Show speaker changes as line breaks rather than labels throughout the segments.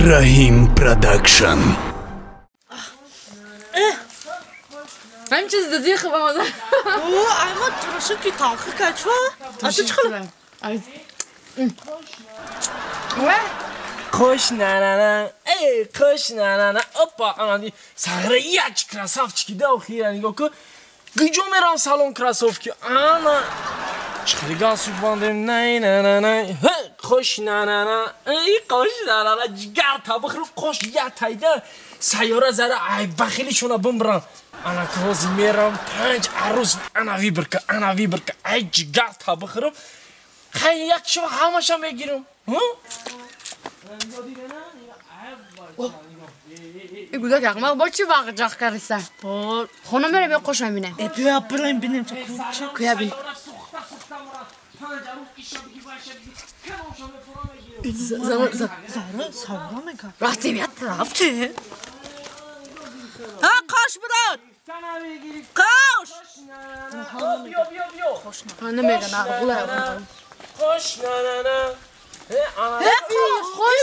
Раҳим Продакшн.
Ҳамин чиз дадии хуб омада.
О, ай ма туруши ки талхи качва? А ту чӣ хел?
Қош на-на-на, эй, қош на-на-на, опа, анади сағра як красавчики да охира нигоҳ кун. Гиҷо мерам салон кроссовки? Ана чӣ галстук бандем, най на на най, қош на-на-на, эй, қош на-на-на, ҷигар табихру қош як тайда сайёра зара ай бахилишона бимбирам. Ана ки мерам панҷ арӯз, ана выборка, ана выборка, ай ҷигар табихрум. Хай як шумо ҳамаша мегирам.
И гудак ахмақ бо чӣ вақт ҷах кардиса? Хона мерем ё қоша мебинем?
Э, биё бираем бинем то чӣ.
Куя бин.
Зара савра мекард.
Рафтем я.
Рафтем. Ҳа, қош брат. Қош.
Биё, биё, биё.
Намега нағула.
Қош на-на-на.
Қош.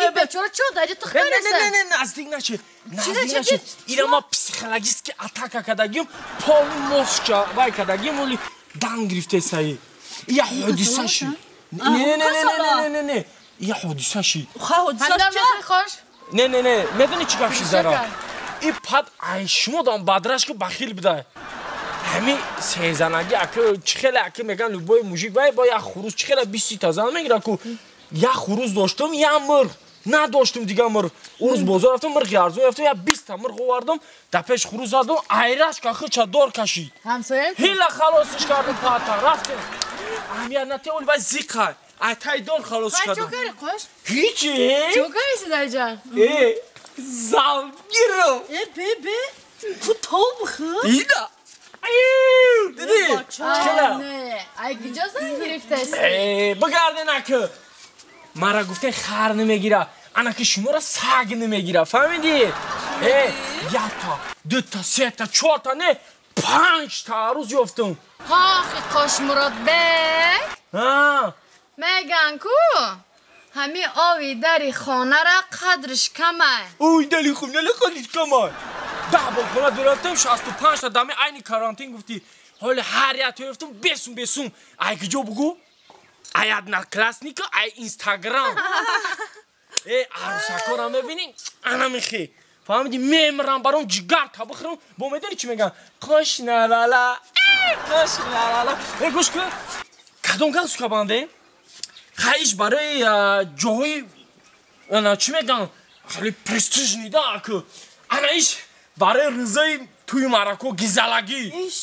И бечора чо даҷа тих кариса?
Не, не, не, наздик нашед. Наздик нашед. Ира ма психологически атака кардагим, полный мозгча вай кардагим, оли дан гирифтесаи. Я ҳодиса шид. Не, не, не, не, не, не, не. Я ҳодиса шид.
Ха, ҳодиса чӣ?
Қош.
Не, не, не, медони чӣ гап шид, Зара? И пад ай шумо дам бадраш ки бахил бидай. Ҳами сезанаги ака чӣ хеле ака меган любой мужик вай бо як хурӯз чӣ хеле 20 та зан мегира ку. Як хурӯз доштам, як мурғ. Надоштам дигар мурғ. Урӯз бозор рафтам, мурғи арзон ёфтам, як 20 та мурғ овардам, дар пеш хурӯз задам, айраш ка хича дор кашид.
Ҳамсоя?
Ҳила халосиш кардам пата, рафтем. Аҳамият натеол вай зиқа. Ай тай дор халосиш кардам.
Чо кари қош?
Ҳичи?
Чо кариси даҷа?
Э, залгирам.
Э, бе, бе. Ку тоб хы?
Ида. Дидӣ?
Не, ай гиҷо зан гирифтаси?
Э, бигарден ака. Мара гуфте хар намегира. Ана ки шуморо саг намегира, фаҳмидӣ? Э, якта, дута, сета, чорта, не, панҷта арӯз ёфтам.
Ҳохи Қошмуродбек.
Ҳа.
Меган ку ҳами ови дари хонара қадриш камай.
Ой, дари хонара қадриш камай. 10 бор хона дурафтем, 65 та дами айни карантин гуфтӣ. Ҳоли ҳар як то ёфтам, бесум бесум. Ай киҷо бугу? Ай одноклассника, ай Инстаграм. Э, арӯсакора мебинӣ? Ана мехе. Фаҳмидӣ? Мемирам баром ҷигар та бихӯрам. Бо медонӣ чӣ мегӯям? Қош налала. Қош налала. Э, гӯш кун. Кадом галстука бандем? Хаиш барои ҷоҳои ана чӣ мегӯям? Хеле престижный да аку. Ана иш барои рӯзои тӯи марако гизалагӣ.
Иш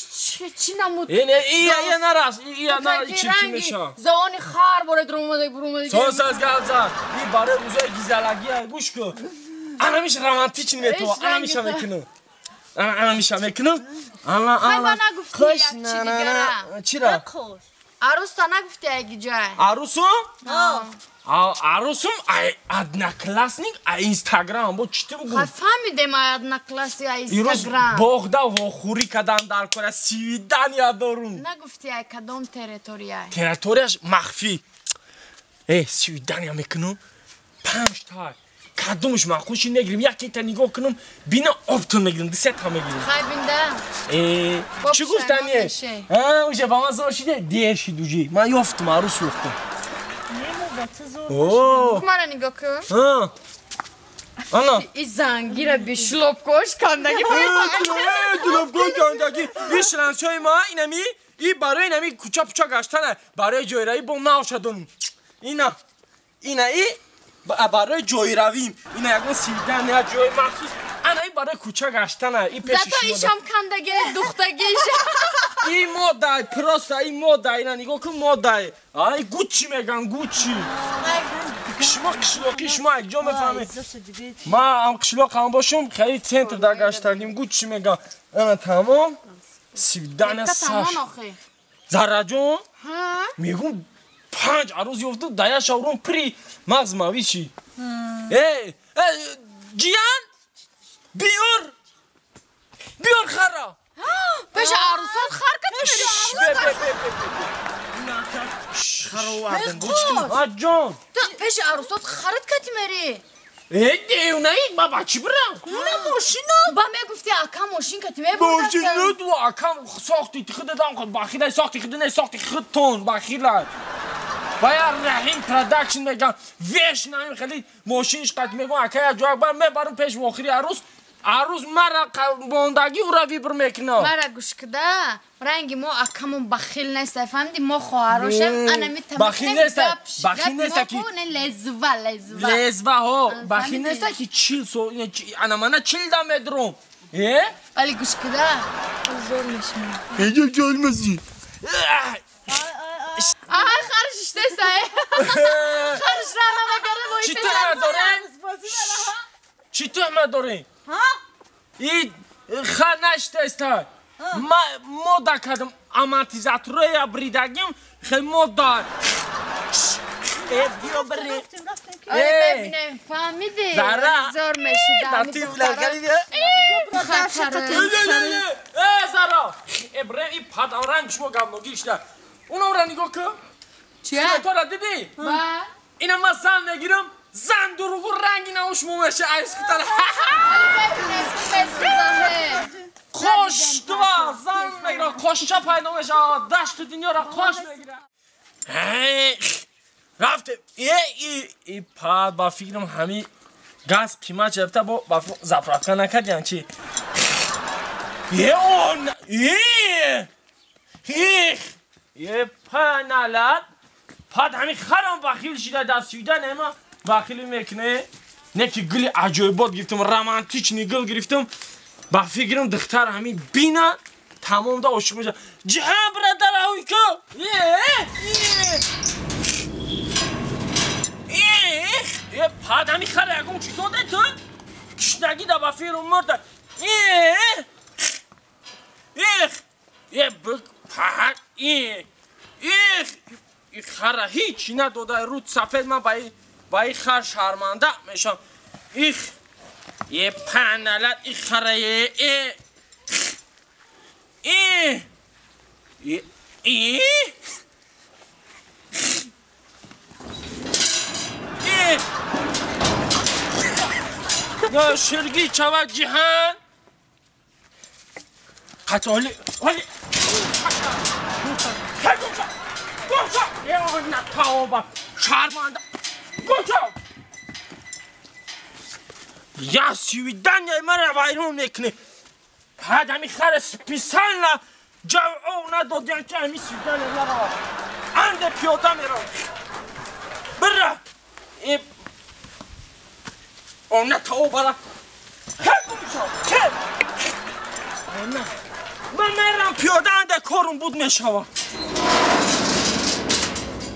чӣ намуд?
Э, не, ия нарас, ия на чӣ чӣ меша.
Завони хар боред румада бурумада.
Сос аз галза. И барои рӯзои гизалагӣ гӯш кун. Ана миш романтичный метова, ана миша мекунам. Ана миша мекунам. Ана ана.
Хай нагуфтӣ як чи дигара.
Чира?
Арӯста нагуфтӣ айги ҷай.
Арӯсум? Арӯсум ай одноклассник, ай Инстаграм. Бо чӣ ту бугу?
Хай фаҳмидем ай одноклассник, ай Инстаграм.
Боғда вохӯрӣ кадан дар кора свидания дорум.
Нагуфтӣ ай кадом территория?
Территорияш махфӣ. Э, свидания мекунам. 5 та. Кадомш маъқул ши негирим, якета нигоҳ кунам, бина оптон мегирим, дусета мегирим.
Хай бинда.
Э, чӣ гуфтание? А, уже ба ман зор шиде, дер шид уже. Ман ёфтам, арӯс ёфтам. О!
Мара нигоҳ кун.
А. Ана.
И зангира би шлопкош кандаги.
Шлопкош кандаги. И шланчои ма инами, и барои инами куча пуча гаштана, барои ҷойравӣ бо навшадон. Ина. Ина и барои ҷойравим. Ина ягон сидан, я ҷои махсус. Ана и барои куча гаштана, и пеши
шумо. Зато ишам кандаги, духтаги ишам.
И модай, просто и модай, ина нигоҳ кун модай. Ай Гуччи меган, Гуччи. Шумо қишлоқи, шумо як ҷо мефаҳмед. Ма ам қишлоқ ҳам бошум, хеле центр да гаштагим, Гуччи меган. Ана тамом. Свидания саш. Зараҷон? Мегум 5 арӯз ёфту, дая шаврум при мағз мавӣ чӣ? Э, ҷиян? Биёр! Биёр хара!
Пеша арӯсон хар катмери?
Бе, бе, бе, бе. Харовардам. Ҷон.
Ту пеши арӯсот харид кати мери?
Э, девонаи, ба ба чӣ бирам?
Уна мошина.
Ба мегуфти ака мошин кати мебурдам.
Мошин ту акам сохти ти худам бахилай сохти худ не сохти худтон бахилай. Бая Раҳим Продакшн меган веш наим хеле мошинш қат мегон ака я ҷой бар мебарам пеш охири арӯс. Арӯс мара мондагӣ ура вибр мекунам.
Мара гӯш куда, ранги мо акамон бахил нест, фаҳмиди? Мо хоҳарошем, ана метавонем.
Бахил нест, бахил нест ки
лезва, лезва.
Лезва ҳо, бахил нест ки 40 сол, ана мана 40 да медром. Э?
Али гӯш куда, зор мешавам.
Эҷо ҷолмази.
Ай, харш иштеса. Харш ра намагара вой.
Чӣ туҳмат дорем? Чӣ туҳмат дорем? И ха наштеста. Ма мода кардам амортизаторая бридагим, хел мода. Э, биё бирем.
Э, фаҳмиди? Зор мешида.
Э, Зара. Э, бирем, и падам ранг шумо гамногир шуда. Унамра нигоҳ кун.
Чия?
Тора дидӣ?
Ба.
Ина ман зан мегирам. Зан дуруғу ранги навуш мумеша айскутара. Қош два зан мегира, қошча пайдо меша, дашту дунёра қош мегира. Рафте. И пад ба фикрам ҳами газ қимат шуда бо ба заправка накардиам чи. Е он е их е паналат пад ҳами харам бахил шида дастшида нема бахилӣ мекунӣ. Не ки гули аҷоибот гирифтам, романтични гул гирифтам. Ба фикрам духтар ҳамин бина тамом да ошиқ мешавад. Ҷиҳан бирадар ҳавй ку. Э, пад ҳами хара ягон чӣ дода ту? Кишнагӣ да ба фирм мурда. Эх, э, пад, э, эх, хара ҳеҷ надода рӯд сафед ман ба ин хар шарманда мешавам. Их, е паналат, их хара, е, э, э, э, э, э, ширги чава ҷиҳан. Қатоли, оли, гумша, гумша, е, на тавба, шарманда. Гумша! Я свидания мара вайрон мекунӣ. Пад ҳами хара специально ҷавоб надодиям ки ҳами свидания нарава. Анде пиёда меравам. Бира! Она тавбара. Хел гумша! Хел! Она. Ман мерам пиёда анде корум буд мешавам.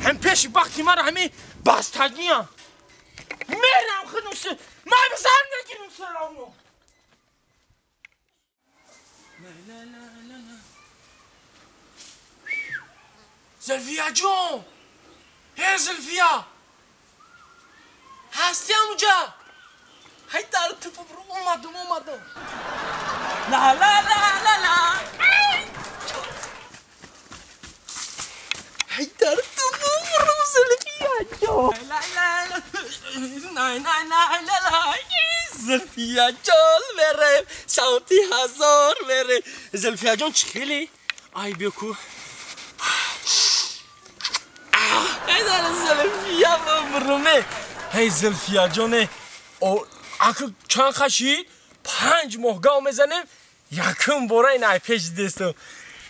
Ҳам пеши бахти мара ҳами бастагиям. Мерам худум ман зан мегирам серавно. Зулфия ҷон! Э, Зулфия! Ҳастӣ ҳамуҷа? Ҳай дар тупу биру омадум, омадум. Ла ла ла ла ла. Ҳай дар тупу биру Зулфия ҷон. Ла ла ла. Най най най ла ла. Зулфия ҷон мерем, савти ҳазор мерем. Зулфия ҷон чӣ хеле? Ай биё ку. Ай дар Зулфия биру. Эй Зулфия ҷоне, аку чанд хашид? 5 моҳ гав мезанем, якум бора ин ай пеш дидестам.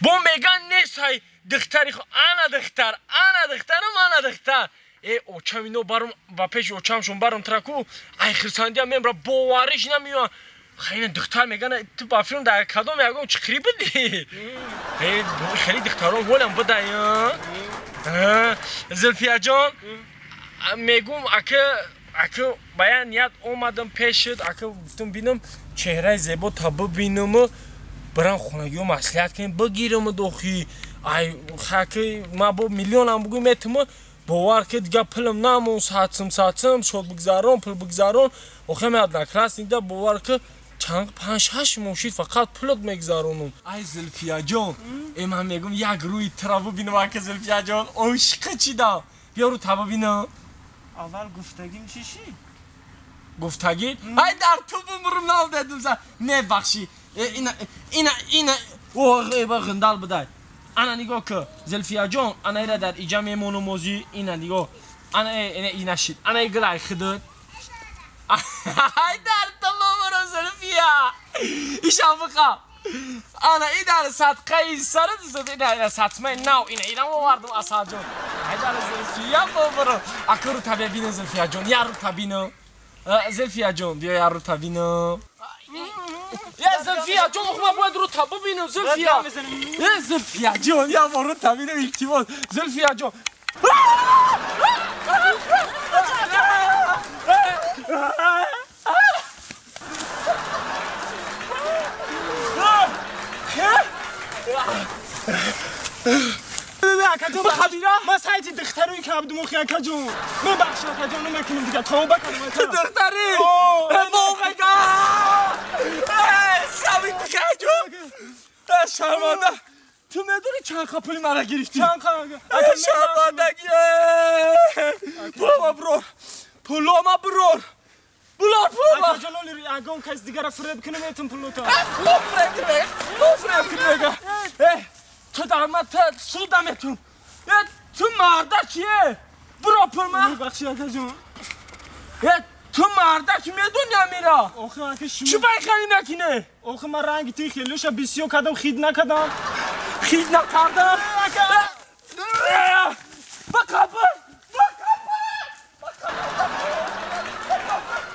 Бо меган нест ҳай духтари хо, ана духтар, ана духтарам, ана духтар. Э, очам ино барум, ба пеши очамшон барум траку, ай хирсандиам мемра бовариш намеён. Хайна духтар меган, ту ба филм дар кадом ягон чиқри будӣ? Э, хеле духтарон волам будай. Зулфия ҷон, мегум ака ака ба як ният омадам пешит, ака гуфтам бинам чеҳраи зебо та бибинаму барам хонагиҳо маслиҳат кунем, бигираму дохи. Ай хаки ма бо миллионам бугӯй метиму бовар ки дига пулам намон, сатсим сатсим шод бигзарон, пул бигзарон. Охе ме одноклассник да бовар ки Чанд 5-6 моҳ шид фақат пулат мегзаронум. Ай Зулфияҷон, ман мегум як рӯи тура бубинам ака Зулфияҷон, ошиқа чидам. Биё рӯ та бубинам.
Аввал гуфтагим чӣ шид?
Гуфтагӣ? Ай дар ту бумрум навдедум за. Не бахши. Ина ина ина оғ ғиндал бидай. Ана нигоҳ ки Зулфияҷон, ана ира дар иҷа мемонум озӣ, ина нигоҳ. Ана ина ина шид. Ана гилай хидат. Ай дар ту бумрум Зулфия. Ишам биқа. Ана и дар садқаи сарат ина сатмаи нав ина ина овардум Асалҷон. Ай дар Зулфия бумрум. Ака рӯ та бибинам Зулфияҷон, я рӯ та бинам. Зулфияҷон, биё я рӯ та бинам. Я Зулфияҷон, охо ман бояд рӯ та бибинам Зулфия. Зулфияҷон, я бор рӯ та бинам илтимос. Зулфияҷон.
Ман сайти духтарои ки Абдумохи акаҷон. Мебахши акаҷон, намекунам дига, тавба кардам ака.
Духтари? Моғага! Саби духтаҷон! Шарманда! Ту медонӣ чанд қа пули мара гирифтӣ?
Чанд қа?
Шармандагӣ! Пулома бурор! Пулома бурор! Булор пулома!
Акаҷон, оли ягон кас дигара фиреб кунам этим пулота.
Пуло фиреб кунем! Пуло фиреб кунем! Ту дар ман суд наметун. Ту марда кие? Буро пулма.
Бахши акаҷон.
Ту марда ки медони амира?
Охи ака шумо.
Чӣ бай хали накине?
Охи ман ранги ти хелеша бисёр кардам, хид накардам.
Хид накардам?
Ака.
Ба қабр! Ба қабр! Ба қабр!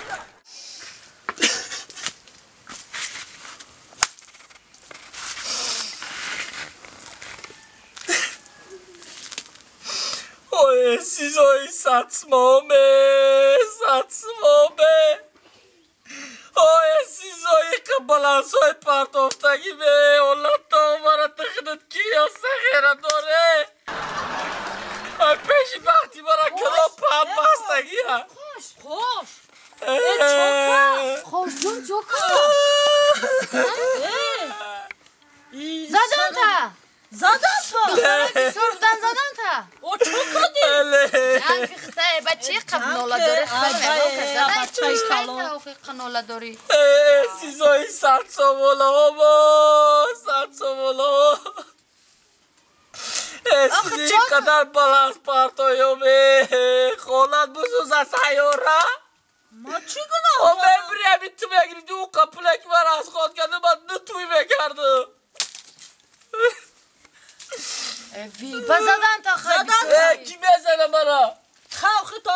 Ой, сизои сатсмоме, сатсмоме. Ой, сизои балансои партофтагӣ ме, олато мара тихнат ки ё сахера доре. Ай пеши бахти мара кало пастагия.
Хош, хош. Э, чока. Хош ҷон чока. Заданта.
Заданта.
Бисёр будан заданта.
О чока ди.
Анки хитае бачи қабнола дори хитае қанола дори.
Э, сизои сатсомолаҳо бо, сатсомолаҳо. Э, сизи қадар баланс партоёме, холат бусуза сайёра.
Ма чӣ гуноҳ?
О, мебири ҳамин ту мегирифти ӯ қапуле ки ман аз ход кардам, ман ду туй мекардам.
Ба заданта хай.
Ки мезана мара?
Халқи то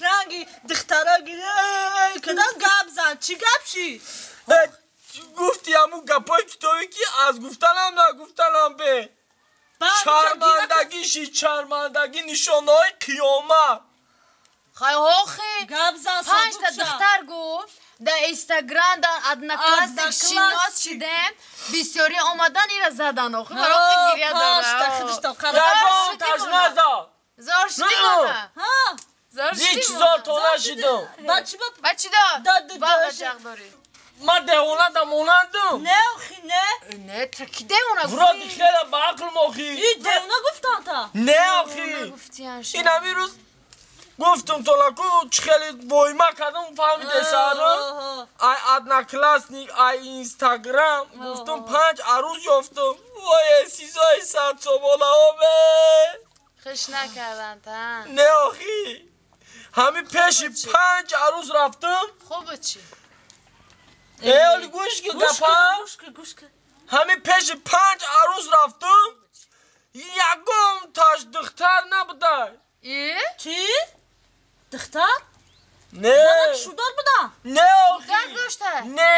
ранги духтара гире кадан гап зан. Чӣ гап ши?
Гуфти ҳамун гапҳои китобӣ ки аз гуфтанам нагуфтанам бе. Шармандагӣ ши, шармандагӣ нишонаҳои қиёмат.
Хай охи.
Гап зан.
Панҷта духтар гуфт. Дар Инстаграм, дар Одноклассник шинос шидем, бисёри омадан ира задан охи, барои гиря дора.
Ягон таж назад.
Зор шидӣ мана. Зор шидӣ.
Ҳеҷ зор то нашидам.
Ба чӣ дод? Ба ҷақ дорӣ.
Ман девона да монандам.
Не охи, не.
Не, ту ки девона гуфтӣ?
Вроде хеле ба ақлм охи.
И девона гуфтан та?
Не охи. Ин ҳамин рӯз гуфтум толаку чӣ хеле войма кардам, фаҳмиде саро? Ай Одноклассник, ай Инстаграм, гуфтум 5 арӯз ёфтум. Вой, сизои садсомолаҳо бе.
Хуш накардан та?
Не охи. Ҳамин пеши 5 арӯз рафтум.
Хуб чӣ?
Э, оли гӯш ки гапа. Ҳамин пеши 5 арӯз рафтум. Ягон таш духтар набудай.
Э?
Чӣ? Духтар?
Не.
Шудор буда?
Не охи.
Духтар дошта?
Не,